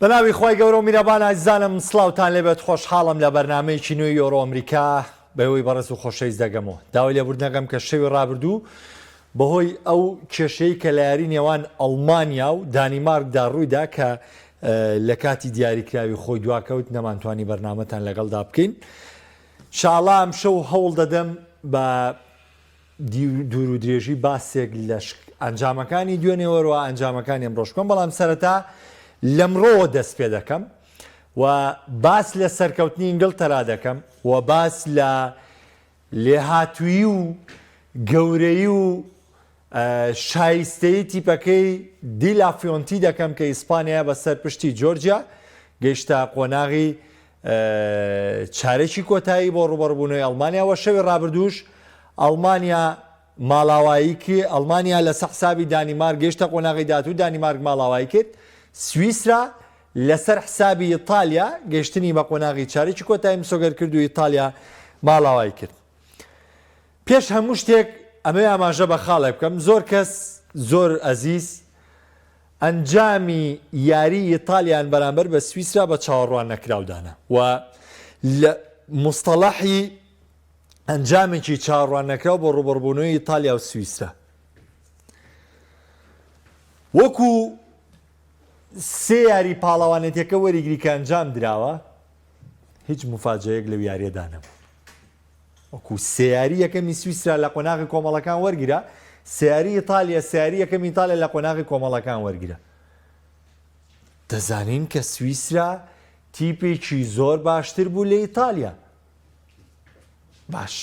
بەناوی خوای گەورە و میرەبان ئازیزانم سڵاوتان لێبێت خۆشحاڵم لە بەرنامەیەکی نوێی یۆرۆ ئەمریکا بەوەی بەڕێز و خۆشەویست دەگەمەوە داوای لێبوردنەکەم کە شەوی ڕابردوو بەهۆی ئەو کێشەی کە لە یاری نێوان ئەڵمانیا و دانیمارکدا ڕوویدا کە لە کاتی دیاریکراوی خۆی دواکەوت نەمانتوانی بەرنامەتان لەگەڵدا بکەین شاڵا ئەمشەو هەوڵ دەدەم بە دوور و درێژی باسێک لە ئەنجامەکانی دوێنێ وەروە ئەنجامەکانی ئەمڕۆش بکەم بەڵام سەرەتا لەمڕۆوە دەست پێ دەکەم و باس لە سەرکەوتنی ئینگلتەرا دەکەم و باس لە لێهاتوویی و گەورەی و شایستەیی تیپەکەی دیلافیۆنتی دەکەم کە ئیسپانیا بە سەر پشتی جۆرجیا گەیشتە قۆناغی چارەکی کۆتایی بۆ ڕوبەڕبوونەوەی ئەڵمانیا وە شەوی ڕابردووش ئەڵمانیا ماڵاوایی کرد ئەڵمانیا لەسەر حسابی دانیمارک گەیشتە قۆناغی داهاتوو دانیمارک ماڵاوایی کرد سویسرا لەسەر حسابی ئیتالیا گەیشتنی بە قۆناغی چارەکی کۆتایی مسۆگەر کرد و ئیتالیا ماڵاوایی کرد پێش هەموو شتێک ئەمەوێ ئاماژە بە خاڵێک بکەم زۆر کەس زۆر ئەزیز ئەنجامی یاری ئیتالیان بەرامبەر بە سویسرا بە چاوەڕوان نەکراو دانا و لە مستەڵەحی ئەنجامێکی چاوەڕوان نەکراو بۆ ڕوبەڕبوونەوەی ئیتالیا و سویسرا وەکو سێ یاری پاڵەوانێتیەکە وەریگری کە ئەنجام دراوە هیچ مفاجەیەک لەو یاریەدا نەبوو. وەکو سێ یاری یەکەمی سویسرا لە قۆناغی کۆمەڵەکان وەرگرە، سێ یاری ئیتالیا سێ یاری یەکەمی ئیتالیا لە قۆناغی کۆمەڵەکان وەرگرە. دەزانین کە سویسرا تیپێکی زۆر باشتر بوو لە ئیتالیا. باش.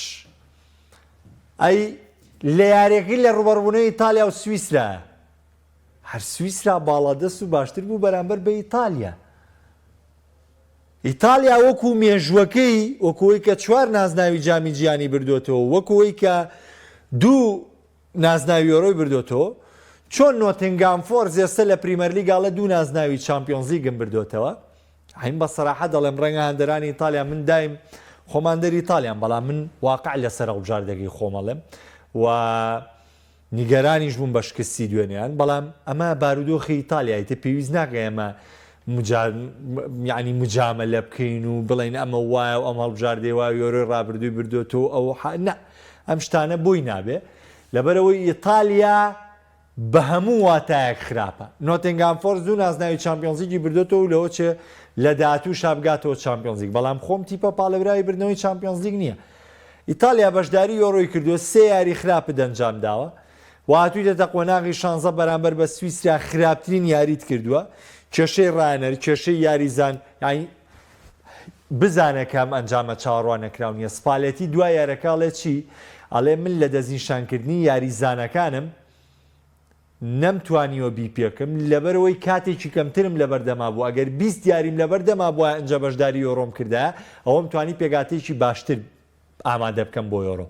ئەی لە یاریەکەی لە ڕوبەڕبوونەوەی ئیتالیا و سویسرا هەر سویسرا باڵادەست و باشتر بوو بەرامبەر بە ئیتالیا. ئیتاڵیا وەکو مێژووەکەی، وەکو ئەوەی کە چوار نازناوی جامی جیهانی بردۆتەوە و وەکو ئەوەی کە دوو نازناوی یۆرۆی بردۆتەوە، چۆن نۆتنگام فۆرست ئێستا لە پریمەرلیگ ئەڵێ دوو نازناوی چامپیۆنزلیگم بردۆتەوە. هەین بە سەراحەت دەڵێم ڕەنگە هاندەرانی ئیتاڵیا من دایم خۆم هاندەری ئیتاڵیام بەڵام من واقع لەسەر هەڵبژاردەکەی خۆم ئەڵێم و نیگەرانیش بووم بە شکستی دوێنێیان، بەڵام ئەمە بارودۆخی ئیتالیایە، ئیتر پێویست ناکا ئێمە یانی مجامەلە بکەین و بڵێین ئەمە وایە و ئەم هەڵبژاردەیە وایە و یۆرۆی ڕابردووی بردۆتەوە و ئەو نا، ئەم شتانە بۆی نابێ، لەبەرئەوەی ئیتالیا بە هەموو واتایەک خراپە. نۆتینگهام فۆرست دوو نازناوی چامپیۆنزلیگی بردۆتەوە و لەوە چێ لە داهاتووشا بگاتەوە چامپیۆنزلیگ، بەڵام خۆم تیپە پاڵێوراوی بردنەوەی چامپیۆنزلیگ نییە. ئیتاڵیا بەشداری یۆرۆی کردووە، سێ یاری خراپت ئەنجامداوە و هاتوویتەتە قۆناغی شانزە بەرامبەر بە سویسرا خراپترین یاریت کردووە، کێشەی راهێنەر، کێشەی یاریزان، یانی بزانە کە ئەم ئەنجامە چاوەڕواننەکراو نییە، سپالێتی دوای یارەکە ئەڵێ چی؟ ئەڵێ من لە دەستنیشانکردنی یاریزانەکانم نەمتوانیوە بیپێکم، لەبەرئەوەی کاتێکی کەمترم لەبەردەما بوو، ئەگەر 20 یاریم لەبەردەما بوایە ئنجا بەشداری یۆرۆم کردایە، ئەوەم توانی پێکهاتەیەکی باشتر ئامادە بکەم بۆ یۆرۆ.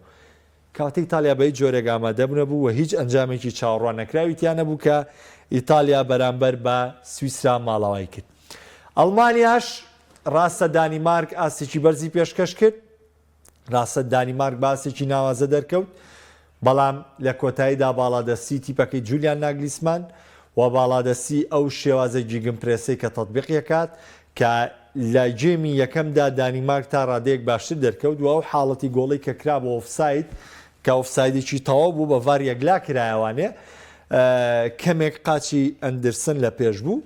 کەواتە ئیتالیا بە هیچ جۆرێک ئامادە نەبوو و هیچ ئەنجامێکی چاوەڕوان نەکراوی تیا نەبوو کە ئیتالیا بەرامبەر بە سویسرا ماڵاوایی کرد. ئەڵمانیاش ڕاستە دانیمارک ئاستێکی بەرزی پێشکەش کرد، ڕاستە دانیمارک بە ئاستێکی ناوازە دەرکەوت، بەڵام لە کۆتاییدا باڵادەستی تیپەکەی جولیان ناگلیسمان و باڵادەستی ئەو شێوازە gegenpress ەی کە تەتبیقی ئەکات کە لە game ی یەکەمدا دانیمارک تا ڕادەیەک باشتر دەرکەوت و ئەو حاڵەتی گۆڵەی کە کرا بە ئۆفساید کە ئۆفسایدێکی تەواو بوو بە ڤار یەکلا کرایەوانێ کەمێک قاچی ئەندرسن لە پێش بوو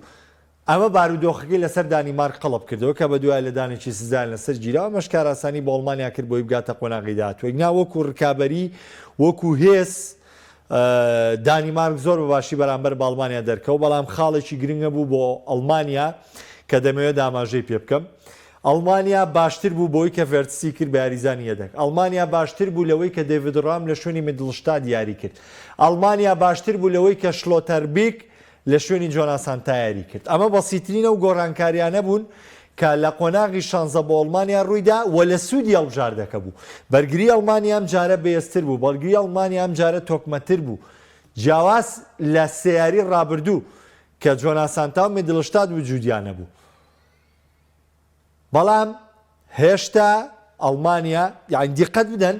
ئەمە بارودۆخەکەی لەسەر دانیمارک قەڵب کردەوە کە بەدوای لێدانێکی سزایان لەسەر گیرا، ئەمەش کارئاسانی بۆ ئەڵمانیا کرد بۆی بگاتە قۆناغی داهاتوو. ئەگینا وەکو رکابەری، وەکو هێز دانیمارک زۆر بە باشی بەرامبەر بە ئەڵمانیا دەرکەوت، بەڵام خاڵێکی گرنگ هەبوو بۆ ئەڵمانیا کە دەمەوێت ئاماژەی پێبکەم. ئەڵمانیا باشتر بوو بەوەی کە ڤێرتسی کرد بە یاریزانی یەدەگ. ئەڵمانیا باشتر بوو لەوەی کە دەیڤد ڕام لە شوێنی میدڵشتاد یاری کرد. ئەڵمانیا باشتر بوو لەوەی کە شلۆتەربیک لە شوێنی جۆناسان تا یاری کرد. ئەمە بەسیترین ئەو گۆڕانکاریانە بوون کە لە قۆناغی شانزە بۆ ئەڵمانیا روویدا و لە سوودی هەڵبژاردەکە بوو. بەرگری ئەڵمانیا ئەمجارە بەهێزتر بوو، بەرگری ئەڵمانیا ئەمجارە تۆکمەتر بوو. جیاواز لە سێ یاری رابردوو کە جۆناسان تا و میدلشتاد وجودیان نەبوو. بەڵام هێشتا ئەڵمانیا یانی دیقەت بدەن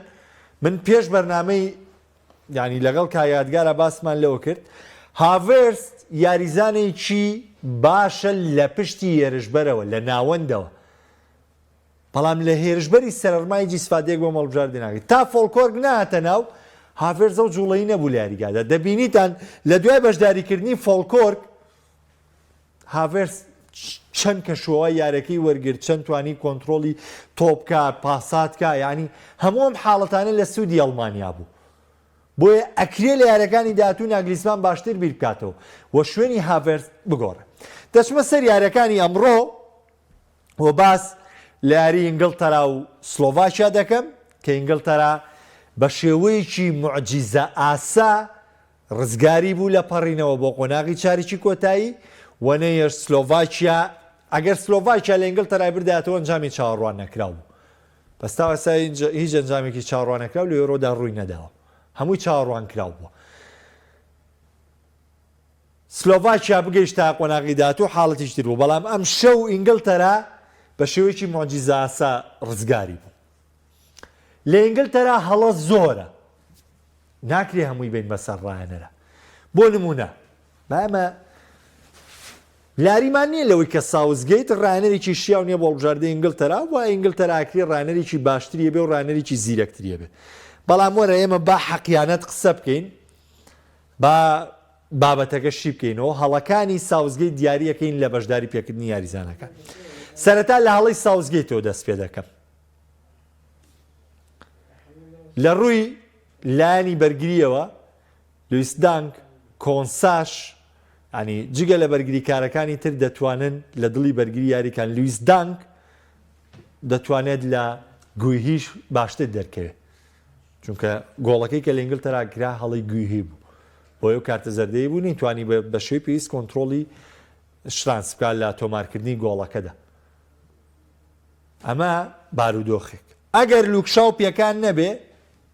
من پێش بەرنامەی یانی لەگەڵ کاک یادگارا باسمان لەوە کرد. هاڤێرست یاریزانێکی باشە لە پشتی هێرشبەرەوە، لە ناوەندەوە، بەڵام لە هێرشبەری سەرەڕما هیچ ئیسفادەیەک بۆ هەڵبژاردە ناکرێت. تا فۆڵکۆرگ نەهاتە ناو، هاڤێرتز ئەو جوڵەی نەبوو لە یاریگادا. دەبینیتان لە دوای بەشداریکردنی فۆڵکۆرگ، هاڤێرتز چەند کەشوهەوای یارەکەی وەرگرت، چەند توانی کۆنترۆڵی تۆپ بکا، پاسات کا، یانی هەموو ئەم حاڵەتانە لە سوودی ئەڵمانیا بوو. بۆیە ئەکرێ لە یاریەکانی داهاتوو ناگلیسمان باشتر بیر بکاتەوە و شوێنی هاڤێرتز بگۆڕێ. دەچمە سەر یاریەکانی ئەمڕۆ و باس لە یاری ئینگڵتەرا و سلۆڤاکیا دەکەم کە ئینگڵتەرا بە شێوەیەکی موعجیزە ئاسا ڕزگاری بوو لە پەڕینەوە بۆ قۆناغی چارەکی کۆتایی و نەیهێشت سلۆڤاکیا، ئەگەر سلۆڤاکیا لە ئینگلتەرای بردایەتەوە ئەنجامی چاوەڕوان نەکراو بوو. بەس تا ئێستا هیچ ئەنجامێکی چاوەڕواننەکراو لە یۆرۆدا ڕووی نەداوە، هەمووی چاوەڕوانکراو بووە. سلۆڤاکیا بگەیشتایە قۆناغی داهاتوو حاڵەتیش تر بوو، بەڵام ئەمشەو ئینگلتەرا بە شێوەیەکی موعجیزەئاسا ڕزگاری بوو. لە ئینگلتەرا هەڵە زۆرە، ناکرێ هەمووی بین بەسەر ڕایەنەرە. بۆ نموونە با ئێمە لاریمان نییە لەوەی کە ساوسگەیت ڕایەنەرێکی شیاو نییە بۆ هەڵبژاردەی ئینگلتەرا و ئینگلتەرا ئەکرێ ڕایەنەرێکی باشتری هەبێ و ڕایەنەرێکی زیرەکتری هەبێ. بەڵام وەرە ئێمە با حەقیانەت قسە بکەین، با بابەتەکە شی بکەینەوە، هەڵەکانی ساوسگەیت دیاری ئەکەین لە بەشداری پێکردنی یاریزانەکان. سەرەتا لە هەڵەی ساوسگەیتەوە دەست پێ دەکەم. لە ڕووی لایەنی بەرگرییەوە لویس دانک، کۆنساش، ینی جگە لە بەرگریکارەکانی تر دەتوانن لە دڵی بەرگری یاریکان لویس دانک دەتوانێت لە گویهیش باشتر دەرکەوێت چونکە گۆڵەکەی کە لە ئینگلتەرا کرا هەڵی گویهی بوو بۆ ئەو کارتە زەردەی بوو نەیتوانی بە شێوەی پێویست کۆنترۆڵی شرانس بکات لە تۆمارکردنی گۆڵەکەدا. ئەمە بارودۆخێک ئەگەر لوکشاو پێکان نەبێ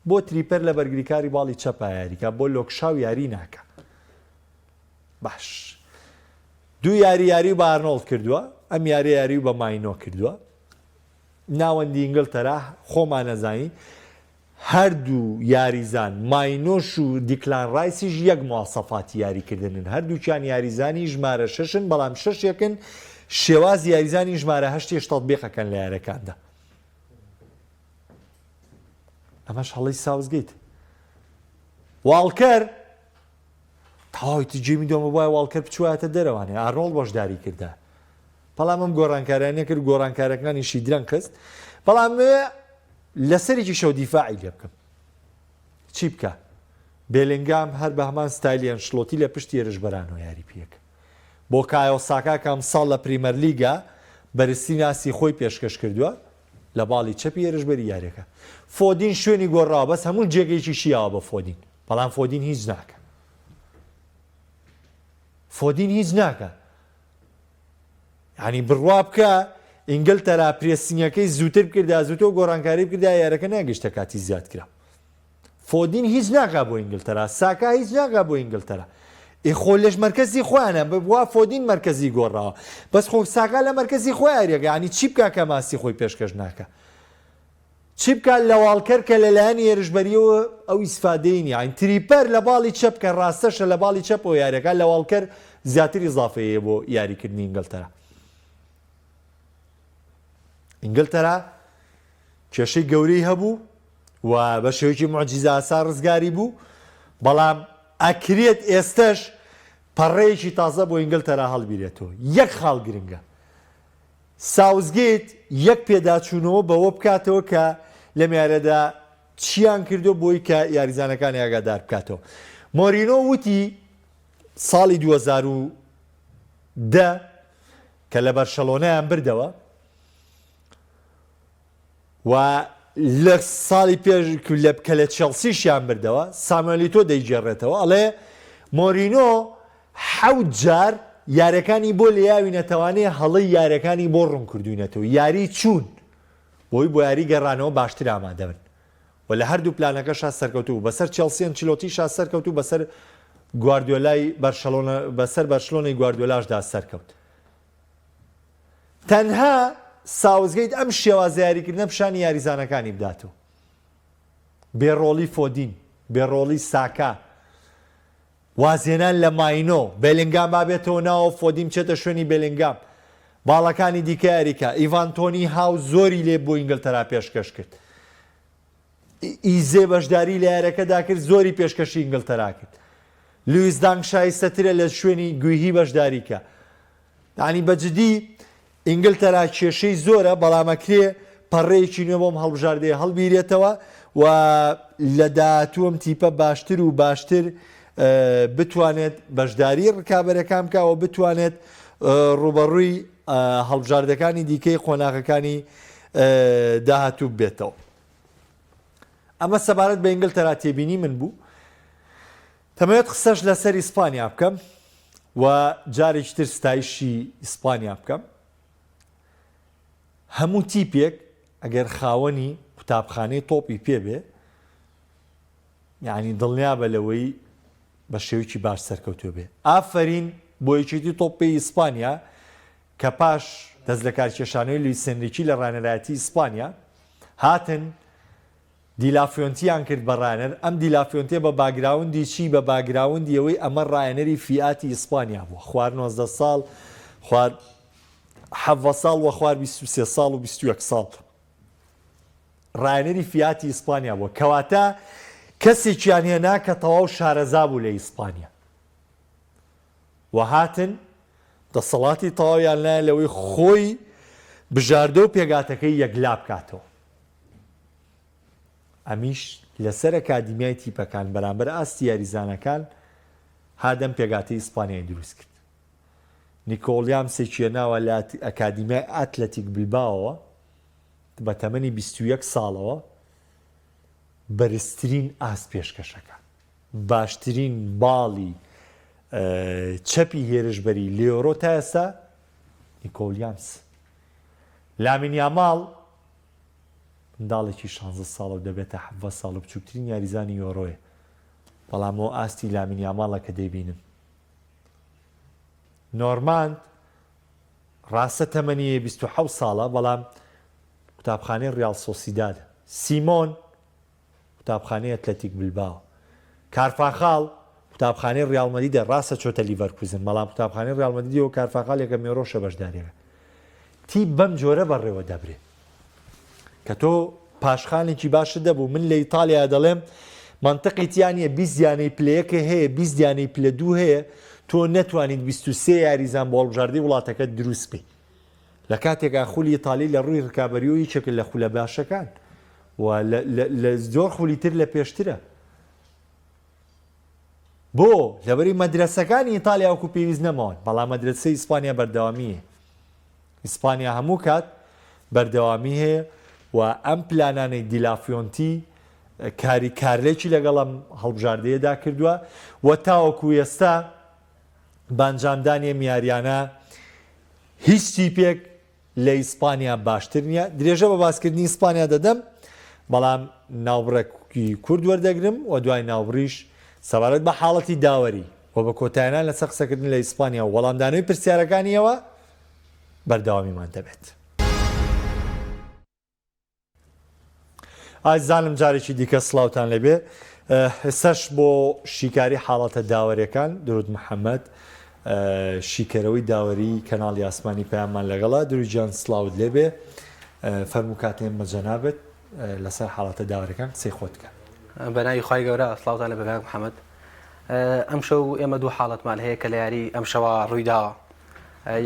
بۆ تریپەر لە بەرگریکاری باڵی چەپا یاریکا بۆ لۆکشاو یاری ناکا باش دوو یاری یاری بە ئارنۆڵد کردووە ئەم یاری یاری بە ماینۆ کردووە ناوەندی ئینگلتەرا خۆمان ئەزانین هەردوو یاریزان ماینۆش و دیکلان ڕایسیش یەک مواسەفاتی یاریکردنن، هەردووکیان یاریزانی ژمارە شەشن، بەڵام شەشێکن شێوازی یاریزانی ژمارە هەشتیش تەتبیق ئەکەن لە یاریەکاندا. ئەمەش هەڵەی ساوسگەیت. واڵکەر تەواوی تر جێمی دۆمە بوایە واڵکەر بچوایەتە دەرەوانێ ئارنۆڵد بەشداری کردا بەڵام ئەم گۆڕانکاریانە کرد گۆڕانکارەکانیشی درەنگ خست بەڵام لەسەرێکی شەو دیفاعی لێ بکەم چی بکە بێلنگام هەر بە هەمان ستایلی ئەنشلۆتی لە پشت هێرشبەرانەوە یاری پێکە بۆ کایۆ ساکا کە ئەمساڵ لە پریمەرلیگا بەرزترین ئاستی خۆی پێشکەش کردووە لە باڵی چەپی هێرشبەری یاریەکە فۆدین شوێنی گۆڕاوە بەس هەموو جێگەیەکی شیاوە بە فۆدین بەڵام فۆدین هیچ ناکە فۆدین هیچ ناکە ینی بڕوا بکە ئینگلتەرا pressing ەکەی زووتر بکردا زووتۆ گۆڕانکاری بکردا یارەکە ناگەشتە کاتی زیاد کرا فۆدین هیچ ناکا بۆ ئینگلتەرا ساکا هیچ ناکا بۆ ئینگلتەرا ئێ خۆ لەش مەرکەزی خۆیانە بوا فۆدین مەرکەزی گۆڕاوە بەس خۆ ساکا لە مەرکەزی خۆی یاریەکە ینی چی بکا کە ماسی خۆی پێشکەش ناکە چی بکات لە واڵکەر کە لەلایەنی هێرشبەریەوە ئەو ئیسفادەی نیە یانی تریپەر لە باڵی چەپ کە ڕاستەشە لە باڵی چەپەوە یاریەکە لە واڵکەر زیاتر ئیزافەی هەیە بۆ یاریکردنی ئینگلتەرا ئینگلتەرا کێشەی گەورەی هەبوو و بە شێوەیەکی موعجیزە ئاسا ڕزگاری بوو بەڵام ئەکرێت ئێستەش پەڕەیەکی تازە بۆ ئینگلتەرا هەڵبیرێتەوە یەک خاڵ گرنگە ساوسگەیت یەک پێداچوونەوە بەوە بکاتەوە کە لەم یاریەدا چیان کردووە بۆی کە یاریزانەکانی ئاگادار بکاتەوە. مۆرینۆ وتی ساڵی 2010 کە لە بەرشەلۆنەیان بردەوە و لە ساڵی پێش لە کە لە چێڵسیشیان بردەوە ساموێل ئیتۆ دەیگێڕێتەوە ئەڵێ مۆرینۆ حەوت جار یارەکانی بۆ لێیاوینەتەوانێ هەڵەی یارەکانی بۆ ڕوون کردوینەتەوە یاری چوون بۆی بۆ یاری گەڕانەوە باشتر ئامادەبن و لە هەردوو پلانەکەشا سەرکەوتوو بوو بەسەر چێڵسی ئەنچلۆتیشا سەرکەوت و بەسەر گواردیۆلای بەرشەلۆنە بەسەر بەرشلۆنەی گواردیۆلاشدا سەرکەوت. تەنها ساوسگەیت ئەم شێوازە یاریکردنە پیشانی یاریزانەکانی بداتەوە. بێ ڕۆڵی فۆدین، بێ ڕۆڵی ساکا. وازهێنان لە ماینۆ، بێلینگام با بێتەوە ناوە، فۆدین بچێتە شوێنی بێلینگام. باڵەکانی دیکە یاریکا، ئیڤان تۆنی هاو زۆری لێ بۆ ئینگلتەرا پێشکەش کرد. ئیزێ بەشداری لە یاریەکەدا کرد، زۆری پێشکەشی ئینگلتەرا کرد. لویس دانک شایستەترە لە شوێنی گویهی بەشداری کە. یانی بە جدی ئینگلتەرا کێشەی زۆرە، بەڵام ئەکرێ پەڕەیەکی نوێ بۆم هەڵبژاردەیە هەڵبیرێتەوە و لە داهاتوو ئەم تیپە باشتر و باشتر بتوانێت بەشداری ڕکابەرەکان بکە و بتوانێت ڕوبەڕووی هەڵبژاردەکانی دیکەی قۆناغەکانی داهاتوو بێتەوە. ئەمە سەبارەت بە ئینگلتەرا تێبینی من بوو. دەمەوێت قسەش لەسەر ئیسپانیا بکەم و جارێکی تر ستایشی ئیسپانیا بکەم. هەموو تیپێک ئەگەر خاوەنی قوتابخانەی تۆپی پێ بێ یعنی دڵنیابە لەوەی بە شێوەیەکی باش سەرکەوتوو بێ. ئافەرین بۆ یەکێتی تۆپی ئیسپانیا کە پاش دەستلەکارکێشانەوەی لویس ئێنریکی لە ڕانەرایەتی ئیسپانیا هاتن دیلافیۆنتیان کرد بە ڕاهێنەر، ئەم دیلافیۆنتیە بە باگراوندی چی؟ بە باگراوندی ئەوەی ئەمە ڕاهێنەری فیئاتی ئیسپانیا بووە، خوار 19 ساڵ، خوار 17 ساڵ وە خوار 23 ساڵ و 21 ساڵ ڕاهێنەری فیئاتی ئیسپانیا بووە، کەواتە کەسێکیان هێنا کە تەواو شارەزا بوو لە ئیسپانیا و هاتن دەسەڵاتی تەواویان لایە لەوەی خۆی بژاردە و پێگاتەکەی یەکلا بکاتەوە. ئەمیش لەسەر ئەکادیمیای تیپەکان بەرامبەر ئاستی یاریزانەکان هادەم پێگاتەی ئیسپانیای دروستکرد. نیکۆ وڵیامسێکی هێناوە لە ئەکادیمیای ئاتلەتیک بلباوەوە بە تەمەنی 21 ساڵەوە بەرزترین ئاست پێشکەشەکە. باشترین باڵی چەپی هێرشبەری لە یۆرۆ تا ئێستا نیکۆ وڵیامس. لامین یاماڵ منداڵێکی شانزە ساڵە و دەبێتە 17 ساڵ و بچووکترین یاریزانی یۆرۆیە، بەڵام ئەوە ئاستی لامین یاماڵە کە دەیبینن. نۆرماند ڕاستە تەمەنی 27 ساڵە، بەڵام قوتابخانەی ڕیاڵ سۆسیدادە. سیمۆن قوتابخانەی ئەتلەتیک بلباو. کارفاخال قوتابخانەی ڕیاڵ مەدریدە، ڕاستە چۆتە لیڤەرکوزن، بەڵام قوتابخانەی ڕیاڵ مەدریدەوە کارفاخال یەکەم یۆرۆشە بەشداریەکە. تیپ بەم جۆرە بەڕێوە دەبرێ. کە تۆ پاشخانێکی باشت دەبوو، من لە ئیتالیا دەڵێم مەنتقی تیا نییە 20 یانەی پلە یەک هەیە، 20 یانەی پلە دوو هەیە، تۆ نەتوانیت 23 یاریزان بۆ هەڵبژاردەی وڵاتەکەت دروست بکەیت. لە کاتێکا خولی ئیتالی لە ڕووی ڕکابەریەوە یەکێکە لە خولە باشەکان و لە زۆر خولی تر لە پێشترە. بۆ؟ لەبەری مەدرەسەکانی ئیتالیا وەکو پێویست نەماون، بەڵام مەدرەسەی ئیسپانیا بەردەوامی هەیە. ئیسپانیا هەموو کات بەردەوامی هەیە و ئەم پلانانەی دیلافیۆنتی کاری کارلێکی لەگەڵ ئەم هەڵبژاردەیەدا کردووە و تاوەکو ئێستا بە ئەنجامدانی ئەم یاریانە هیچ تیپێک لە ئیسپانیا باشتر نییە. درێژە بە باسکردنی ئیسپانیا دەدەم، بەڵام ناوبڕێکی کورت وەردەگرم و دوای ناوبڕیش سەبارەت بە حاڵەتی داوەری و بە کۆتایهێنان لەسەر قسەکردن لە ئیسپانیا و وەڵامدانەوەی پرسیارەکانیەوە بەردەوامیمان دەبێت. ئازیزانم جارێکی دیکە سڵاوتان لێبێ ئێستاش بۆ شیکاری حاڵەتە داوەرەکان درود محەممەد شیکەرەوەی داوەری کەناڵی ئاسمانی پەیاممان لەگەڵە دروجیان سڵاوت لێبێ فەرموو کاتێن بە جەنابت لەسەر حاڵەتە داوەرەکان قسەی خۆت کە. بەناوی خوای گەورە سڵاوتان لێبێ کاک محەممەد ئەمشەو ئێمە دوو حاڵەتمان هەیە کە لە یاری ئەمشەوە ڕوویداوە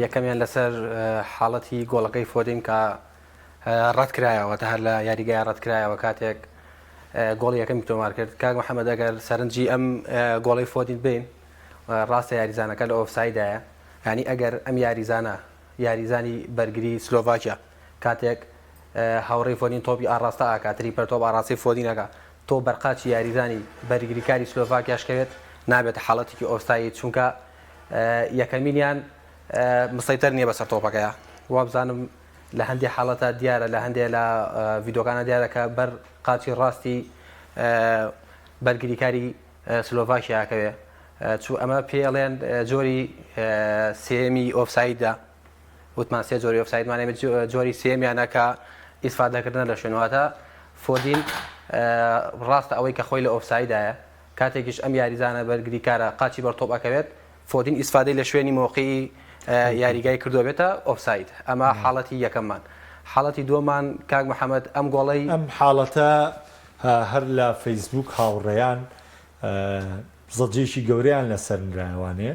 یەکەمیان لەسەر حاڵەتی گۆڵەکەی فۆدین کە ڕەتکرایەوە تا هەر لە یاریگای ڕەتکرایەوە کاتێک گۆڵی یەکەمی تۆمار کرد کاک محەممەد ئەگەر سەرنجی ئەم گۆڵی فۆدین بین ڕاستە یاریزانەکە لە ئۆفسایدایە ینی ئەگەر ئەم یاریزانە یاریزانی بەرگری سلۆڤاکیا کاتێک هاوڕێی فۆدین تۆپی ئاڕاستە ئاکا تریپەر تۆپ ئاڕاستەی فۆدینەکە تۆ بەرقاچی یاریزانی بەرگریکاری سلۆڤاکیاش کەوێت نابێتە حاڵەتێکی ئۆفساید چونکە یەکەمینیان مسەیتەر نییە بەسەر تۆپەکەیا وابزانم لە هەندێ حاڵەتا دیارە لە هەندێ لە ڤیدۆکانە دیارە کە بەر قاچی ڕاستی بەرگریکاری سلۆڤاکیا ئەکەوێ چوو ئەمە پێڵێن جۆری سێمی ئۆفسایدە وتمان سێ جۆری ئۆفسایدمان ئێمە جۆری سێمیانە کە ئیسفادەکردنە لە شوێنواتە فۆدین ڕاستە ئەوەی کە خۆی لە ئۆفسایدایە. کاتێکیش ئەم یاریزانە بەرگریکارە قاچی بەر تۆپ ئەکەوێت فۆدین ئیسفادەی لە شوێنی مەوقعی یاریگای کردووە بێتە ئۆفساید ئەمە حاڵەتی یەکەممان حاڵەتی دووەمان کاک محەمەد ئەم گۆڵەی. ئەم حاڵەتە هەر لە فەیسبووک هاوڕێیان زەجێکی گەورەیان لەسەر نرایەوانێ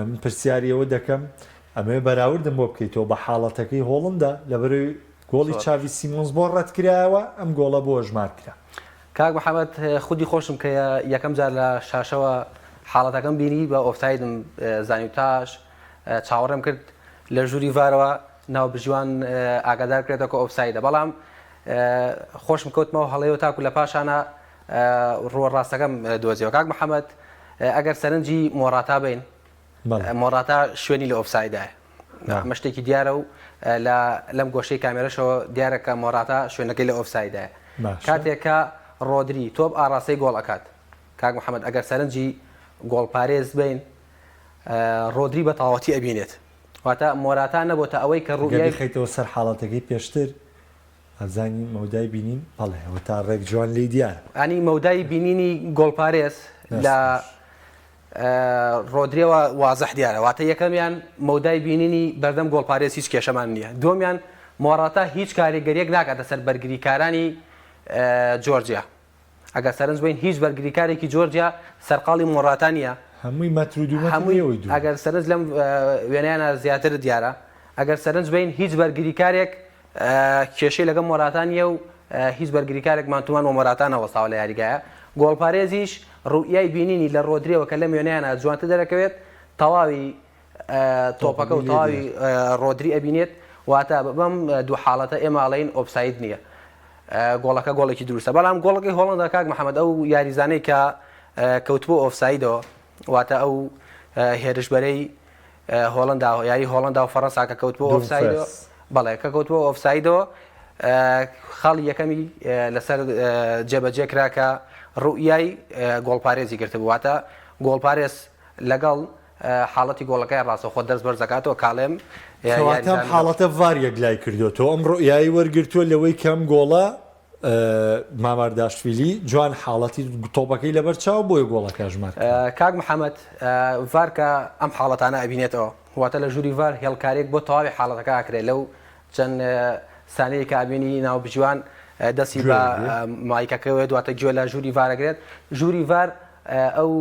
من پرسیاری ئەوە دەکەم ئەمەوێ بەراوردم بۆ بکەیتەوە بە حاڵەتەکەی هۆڵندا لەبەرەوەی گۆڵی چاڤی سیمۆنس بۆ ڕەتکرایەوە ئەم گۆڵە بۆ ئەژمار کرا. کاک محمد خودی خۆشم کە یەکەم جار لە شاشەوە حاڵەتەکەم بینی بە ئۆفسایدم زانی و تاش چاوەڕێم کرد لە ژووری ڤارەوە ناوبژیوان ئاگادار کرێتەوە کە ئۆفسایدە بەڵام خۆشم کەوتمەوە هەڵەیەوە تاکو لە پاشانە ڕووە ڕاستەکەم دۆزیەوە کاک محمد ئەگەر سەرنجی مۆڕاتا بین مۆڕاتا شوێنی لە ئۆفسایدایە ئەمە شتێکی دیارە و لە لەم گۆشەی کامێرەشەوە دیارە کە مۆراتا شوێنەکەی لە ئۆفسایدایە کاتێک کە ڕۆدری تۆپ ئاڕاستەی گۆڵ ئەکات کاک محەممەد ئەگەر سەرنجی گۆڵپارێز بین ڕۆدری بە تەواوەتی ئەبینێت واتە مۆراتا نەبۆتە ئەوەی کە ڕوویای خەیتەوە سەر حاڵەتەکەی پێشتر ئەزانی مەودای بینین بەڵێ ئەوە تا ڕێک جوان لێی دیارە. ینی مەودای بینینی گۆڵپارێز لە ڕۆدریەوە وازح دیارە واتە یەکەمیان مەودای بینینی بەردەم گۆڵپارێز هیچ کێشەمان نییە دووەمیان مۆراتا هیچ کاریگەریەک ناکاتە سەر بەرگریکارانی جۆرجیا ئەگەر سەرنج بین هیچ بەرگریکارێکی جۆرجیا سەرقاڵی مۆراتا نییە هەمووی مەتر و دوو مەتر هەمووی لێوەی دوورە. ئەگەر سەرنج لەم وێنەیانە زیاتر دیارە ئەگەر سەرنج بین هیچ بەرگریکارێک کێشەی لەگەڵ مۆراتا نییە و هیچ بەرگریکارێک man to man بۆ مۆراتا نەوەستاوە لە یاریگایە، گۆڵپارێزیش ڕوئیای بینینی لە ڕۆدریەوە کە لەم وێنەیانە جوانتر دەرەکەوێت تەواوی تۆپەکە و تەواوی ڕۆدری ئەبینێت، واتە بەم دوو حاڵەتە ئێمە ئەڵێین ئۆفساید نییە گۆڵەکە گۆڵێکی دروستە، بەڵام گۆڵەکەی هۆڵندا کاک محەمەد ئەو یاریزانەی کە کەوتبوو ئۆفسایدەوە واتە ئەو هێرشبەرەی هۆڵندا یاری هۆڵندا و فەڕەنسا کە کەوتبووە ئۆفسایدەوە بەڵێ کە کەوتبووە ئۆفسایدەوە خاڵی یەکەمی لەسەر جێبەجێ کرا کە ڕوئیای گۆڵپارێزی گرتبوو واتە گۆڵپارێز لەگەڵ حاڵەتی گۆڵەکەی ڕاستەوخۆ دەست بەرزەکاتەوە کاڵێم کەواتە ئەم حاڵەتە ڤار یەکلای کردوێتەوە ئەم ڕوئیایی وەرگرتووە لەوەی کەم گۆڵە مامارداشڤیلی جوان حاڵەتی تۆپەکەی لەبەر چاو بۆیە گۆڵەکە ئەژمار کرا. کاک محەمەد ڤار کە ئەم حاڵەتانە ئەبینێتەوە واتە لە ژووری ڤار هێڵکاریەک بۆ تەواوی حاڵەتەکە ئەکرێ لەو چەند سانیەی کە ئەبینی ناوبژیوان دەستی بە مایکەکەوێت واتە گوێ لە ژووری ڤار ئەگرێت ژووری ڤار ئەو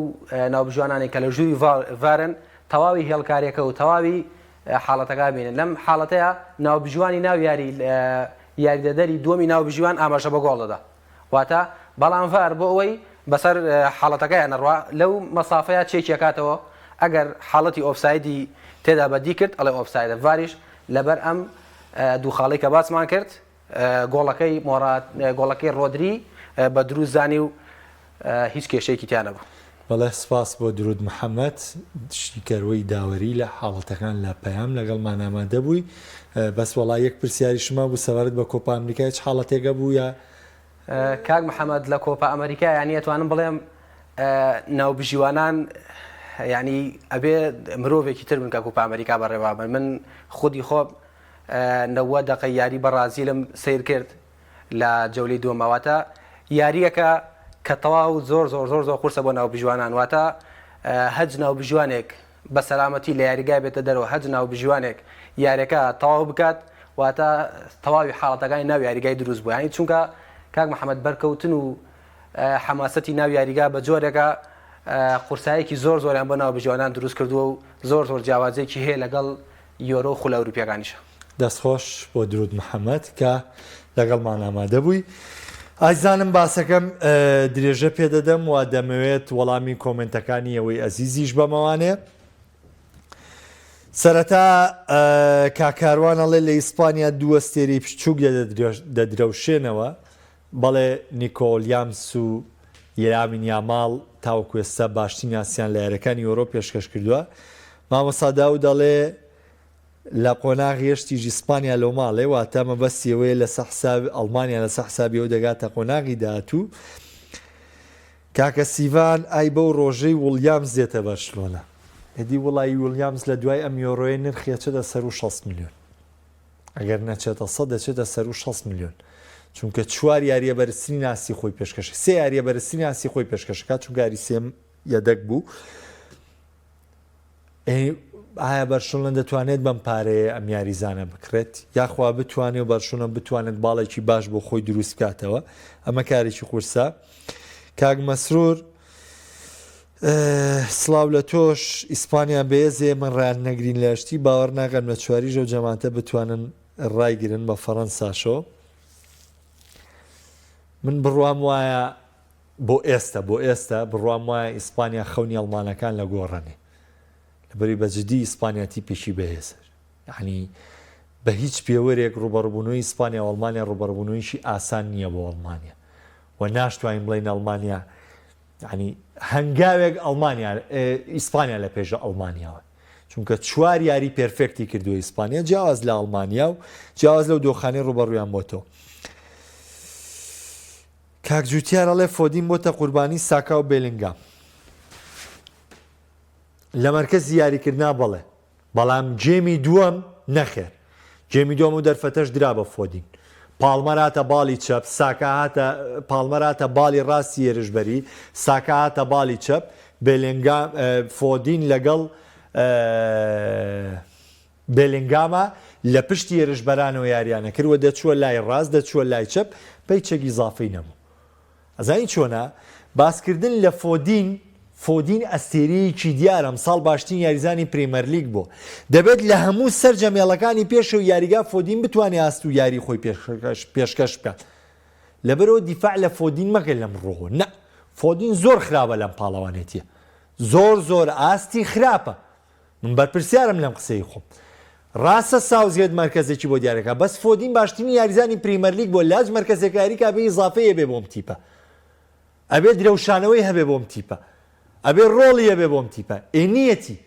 ناوبژیوانانەی کە لە ژووری ڤارن تەواوی هێڵکاریەکە و تەواوی حاڵەتەکە بینن لەم حاڵەتەیە ناوبژیوانی ناو یاری یاریدەدەری دووەمی ناوبژیوان ئاماژە بە گۆڵ دەدا واتە بەڵام ڤار بۆ ئەوەی بەسەر حاڵەتەکەیا نەڕوا لەو مەسافەیا چێکی ئەکاتەوە ئەگەر حاڵەتی ئۆفسایدی تێدا بەدی کرد ئەڵێ ئۆفسایدە ڤاریش لەبەر ئەم دوو خاڵەی کە باسمان کرد گۆڵەکەی مۆرات گۆڵەکەی ڕۆدری بە دروست زانی و هیچ کێشەیەکی تیا نەبوو. بەڵێ سپاس بۆ درود محمد شیکەروەی داوەری لە حاڵەتەکان لە پەیام لەگەڵمان ئامادە بووی بەس وەڵا یەک پرسیاریشم مابوو سەبارەت بە کۆپا ئەمریکا هیچ حاڵەتێک هەبوو یا کاک محمد لە کۆپا ئەمریکا یانی ئەتوانم بڵێم ناوبژیوانان یانی ئەبێ مرۆڤێکی تر بن کە کوپا ئەمریکا بەڕێوە بن من خودی خۆم نەوە دەقەی یاری بەڕازیلم سەیر کرد لە جەولەی دووەما واتە یارییەکە کە تەواو زۆر زۆر زۆر زۆر قورسە بۆ ناوبژیوانان واتە هەج ناوبژیوانێک بە سەلامەتی لە یاریگای بێتە دەرەوە هەج ناوبژیوانێک یاریەکە تەواو بکات واتە تەواوی حاڵەتەکانی ناو یاریگای دروست بوو یانی چونکە کاک محەممەد بەرکەوتن و حەماسەتی ناو یاریگا بە جۆرێکە قورسایەکی زۆر زۆریان بۆ ناوبژیوانان دروست کردووە و زۆر زۆر جیاوازێکی هەیە لەگەڵ یۆرۆ و خولە ئەوروپیەکانیشە. دەست خۆش بۆ درود محمد کە لەگەڵمان ئامادە بووی. ئازیزانم باسەکەم درێژە پێدەدەم و دەمەوێت وەڵامی کۆمێنتەکانی ئێوەی ئەزیزیش بەمەوانێ. سەرەتا کاک کاروان ئەڵێ لە ئیسپانیا دوو ئەستێرەی بچووک دەدرەوشێنەوە بەڵێ نیکۆ وڵیامس و یلامین یاماڵ تاوەکو ئێستا باشترین ئاستیان لە یاریەکانی یۆرۆ پێشکەش کردووە. مامۆستا داود دەڵێ لە قۆناغی هەشتیش ئیسپانیا لۆ ماڵێ واتە مەبەستی ئەوەیە لەسەر حساب ئەڵمانیا لەسەر حسابی ئەو دەگاتە قۆناغی داهاتوو. کاکە سیڤان ئای بەو ڕۆژەی وڵیامز دێتە بەرشلۆنە. ئەدی وڵایی وڵیامز لە دوای ئەم یۆرۆیە نرخی ئەچێتە سەروو 60 ملیۆن. ئەگەر نەچێتە سەد دەچێتە سەروو 60 ملیۆن. چونکە چوار یاریە بەرزترین ئاستی خۆی پێشکەش سێ یاریە بەرزترین ئاستی خۆی پێشکەشەکات چونکە یاری سێم یەدەک بوو ئایا بەرشلۆنە دەتوانێت بەم پارەیە ئەم یاریزانە بکڕێت؟ یاخوا بتوانێت و بەرشلۆنە بتوانێت باڵێکی باش بۆ خۆی دروست بکاتەوە ئەمە کارێکی قورسە کاک مەسرور سڵاو لە تۆش ئیسپانیا بێزێ من ڕیان نەگرین لە شتی باوەڕ ناکەم لە چواریژە و جەماتە بتوانن ڕایگرن بە فەڕەنساشۆ من بڕوام وایە بۆ ئێستە بۆ ئێستە بڕوام وایە ئیسپانیا خەونی ئەڵمانەکان لە گۆڕەنێ لەبەری بە جدی ئیسپانیا تیپێکی بەهێزە یعنی بە هیچ پێوەرێک ڕوبەڕبوونەوەی ئیسپانیا و ئەڵمانیا ڕوبەڕبوونەوەیکی ئاسان نییە بۆ ئەڵمانیا و ناشتوانین بڵێین ئەڵمانیا یعنی هەنگاوێک ئەڵمانیا ئیسپانیا لە پێشە ئەڵمانیاوە چونکە چوار یاری perfect ی کردووە ئیسپانیا جیاواز لە ئەڵمانیا و جیاواز لەو دۆخانی ڕوبەڕویان بۆتەوە کاک جوتیار ئەڵێ فۆدین بۆتە قوربانی ساکا و بێلینگام لە مەرکەزی یاریکردنا بەڵێ بەڵام game ی دووەم نەخێر game ی دووەم و دەرفەتەش درا بە فۆدین پاڵمەر هاتە باڵی چەپ ساکا هاتە پاڵمەر هاتە باڵی ڕاستی هێرشبەری ساکا هاتە باڵی چەپ بێلینگام فۆدین لەگەڵ بێلینگاما لە پشتی هێرشبەرانەوە یاریان ئەکرد و دەچووە لای ڕاست دەچووە لای چەپ پەیچێک ئیزافەی نەبوو. ئەزانی چۆنە؟ باسکردن لە فۆدین، فۆدین ئەستێرەیەکی دیارە ئەمساڵ باشترین یاریزانی پرێمەرلیگ بووە. دەبێت لە هەموو سەرجەم هێڵەکانی پێشەوەی یاریگا فۆدین بتوانێت ئاست و یاری خۆی پێشکەش بکات. لەبەرئەوە دیفاع لە فۆدین مەکە لەم ڕووەوە. نا، فۆدین زۆر خراپە لەم پاڵەوانێتییە. زۆر زۆر ئاستی خراپە. من بەرپرسیارم لەم قسەی خۆم. ڕاستە ساوزگێت مەرکەزێکی بۆ دیارەکا بەس فۆدین باشترین یاریزانی پریمەرلیگ بووە لاج مەرکەزێکە یاریکا بێ ئیزافەی ئەبێ بۆم تیپە ئەبێ درەوشانەوەی هەبێ بۆم تیپە ئەبێ ڕۆڵی هەبێ بۆم تیپە ئێ نیەتی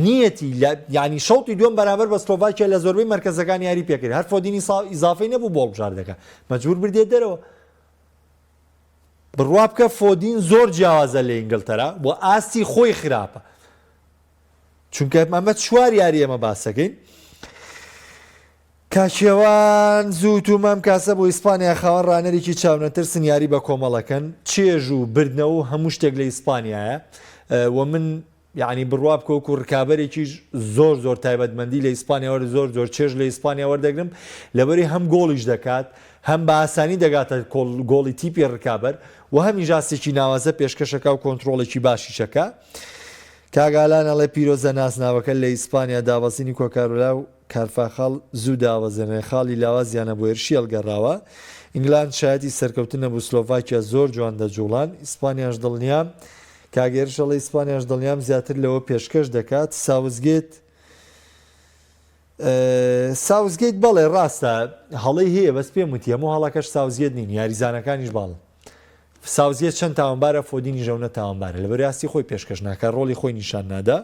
نیەتی لە یعنی شەوتی دووەم بەرامبەر بە سلۆڤاکیا لە زۆربەی مەرکەزەکان یاری پێکرد هەر فۆدینی ئیزافەی نەبوو بۆ هەڵبژاردەکە مەجبور بردێ دەرەوە بڕوا بکە فۆدین زۆر جیاوازە لە ئینگلتەرا و ئاستی خۆی خراپە چونکە ئەمە چوار یاری ئێمە باسەکەین کاکێوان زوو تومام کاسە بۆ ئیسپانیا خاوەن ڕانەرێکی چاونەترسن یاری بە کۆمەڵەکەن چێژ و بردنەوە و هەموو شتێک لە ئیسپانیایە و من یەعنی بڕوا بکە وەکو ڕکابەرێکیش زۆر زۆر تایبەتمەندی لە ئیسپانیا وەر زۆر زۆر چێژ لە ئیسپانیا وەردەگرم لەبەری هەم گۆڵیش دەکات هەم بە ئاسانی دەگاتە گۆڵی تیپی ڕکابەر و هەمیش ئاستێکی ناوازە پێشکەشەکە و کۆنترۆڵێکی باشیشەکە کاک ئالان ئەڵێ پیرۆزە نازناوەکە لە ئیسپانیا دابەزینی کۆکارۆلا و کارفاخاڵ زوو داوەزێنێ خاڵی لاوازیانە بۆ هێرشی هەڵگەڕاوە ئینگلاند شایەتی سەرکەوتن نەبوو سلۆڤاکیا زۆر جوان دەجوڵان ئیسپانیاش دڵنیام کاک هێرش ئەڵێ ئیسپانیاش دڵنیام زیاتر لەوە پێشکەش دەکات ساوسگێت ساوسگێت بەڵێ ڕاستە هەڵەی هەیە بەس پێم وتی هەموو هەڵەکەش ساوسگێت نین یاریزانەکانیش باڵن ساوسگێت چەند تاوانبارە فۆدینی ژەونە تاوانبارە لەبەر ئاستی خۆی پێشکەش ناکە ڕۆڵی خۆی نیشان نادا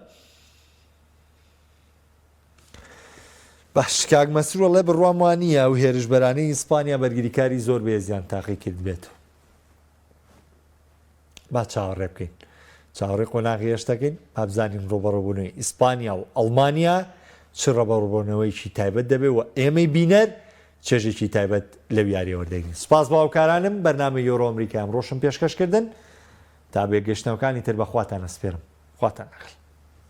باش کاک مەسرور ئەڵێ بڕوام وا نییە ئەو هێرشبەرانەی ئیسپانیا بەرگریکاری زۆر بەهێزیان تاقی کردبێتەوە با چاوەڕێ بکەین چاوەڕێی قۆناغی هێشتەکەین با بزانین ڕوبەڕوبوونەوەی ئیسپانیا و ئەڵمانیا چ ڕەبەڕوبوونەوەیکی تایبەت دەبێت و ئێمەی بینەر چێژێکی تایبەت لەو یاریە وەردەگرین سپاس بۆ هاوکارانم بەرنامەی یۆرۆ ئەمریکا ئەمڕۆشم پێشکەش کردن تا بێگەشتنەوەکانی تر بە خواتان ئەسپێرم خواتان لەگەڵ.